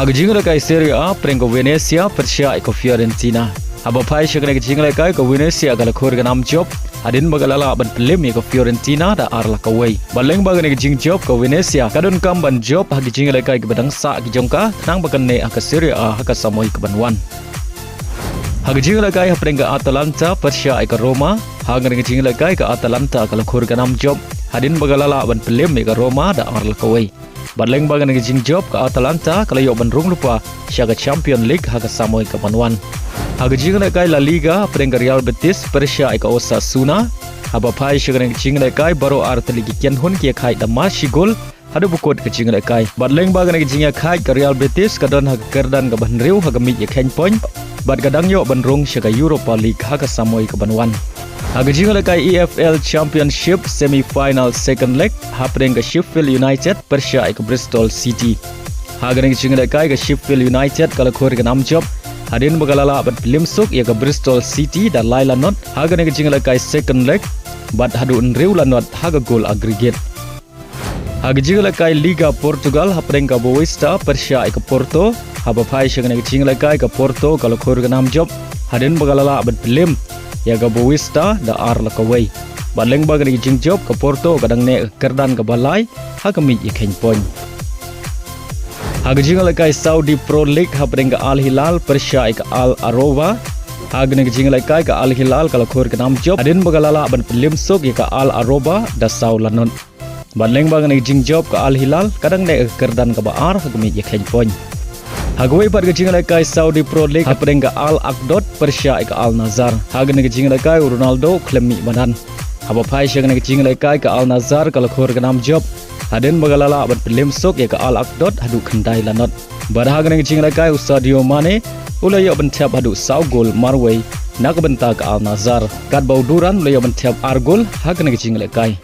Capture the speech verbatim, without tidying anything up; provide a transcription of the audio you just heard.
Ha ka jingïalehkai Serie A, pyrshah ka Venezia pyrshah ïa ka Fiorentina. Haba phai sha kane ka jingïalehkai, ka Venezia ka la khur ka nam jop hadien ba ka la lah ban pynlem ïa ka Fiorentina da ar la kawei. Bad lyngba kane ka jingjop, ka Venezia ka donkam ban jop ha ka jingïalehkai kaba dang sah ki jong ka, khnang ba kan neh ha ka Serie A ha ka samoi kaban wan. Ha ka jingïalehkai hapdeng ka Atalanta pyrshah ïa ka Roma, ha kane ka jingïalehkai ka Atalanta ka la khur ka nam jop hadien ba ka la lah ban pynlem ïa ka Roma da ar la kawei. Bad lyngba kane ka jingjop, ka Atalanta ka la ïoh ban rung lypa sha ka Champion League ha ka samoi kaban wan. Ha ka jingïalehkai La Liga, hapdeng ka Real Betis pyrshah ïa ka Osasuna. Haba phai sha kane ka jingïalehkai, baroh ar tylli ki kynhun ki ïakhaid da mar shi gol haduh ba kut ka jingïalehkai. Bad lyngba kane ka jingïakhaid, ka Real Betis ka don ha ka kyrdan kaba hynriew ha ka miej ïakheiñ point, bad ka dang ïoh ban rung sha ka Europa League ha ka samoi kaban wan. Ha ka jingïalehkai E F L Championship semi-final second leg, hapdeng ka Sheffield United pyrshah ïa ka Bristol City. Ha kane ka jingïalehkai, ka Sheffield United ka la khur ka nam jop hadien ba ka la lah ban pynlem suk ïa ka Bristol City da lai la not ha kane ka jingïalehkai second leg, bad haduh hynriew la not ha ka goal aggregate. Ha ka jingïalehkai Liga Portugal, hapdeng ka Boavista pyrshah ïa ka Porto. Haba phai sha kane ka jingïalehkai, ka Porto ka la khur ka nam jop hadien ba ka la lah ban pynlem ïa ka Boavista da ar la kawei. Bad lyngba kane ka jingjop, ka Porto ka dang neh ha ka kyrdan kaba lai ha ka miej ïakheiñ point. Ha ka jingïalehkai Saudi Pro League, hapdeng ka Al Hilal pyrshah ïa ka Al Aroba. Ha kane ka jingïalehkai, ka Al Hilal ka la khur ka nam jop hadien ba ka la lah ban pynlem suk ïa ka Al Aroba da saw la not. Bad lyngba kane ka jingjop, ka Al Hilal ka dang neh ha ka kyrdan kaba ar ha ka miej ïakheiñ point. Ha kawei pat ka jingïalehkai Saudi Pro League, hapdeng ka Al Akdod pyrshah ïa ka Al Nassr. Ha kane ka jingïalehkai, u Ronaldo u khlem mih madan. Haba phai sha kane ka jingïalehkai, ka Al Nassr ka la khur ka nam jop hadien ba ka la lah ban pynlem suk ïa ka Al Akdod haduh khyndai la not. Bad ha kane ka jingïalehkai, u Sadio Mane u la ïoh ban thep haduh saw gol marwei na ka bynta ka Al Nassr, katba u Duran u la ïoh ban thep ar gol ha kane ka jingïalehkai.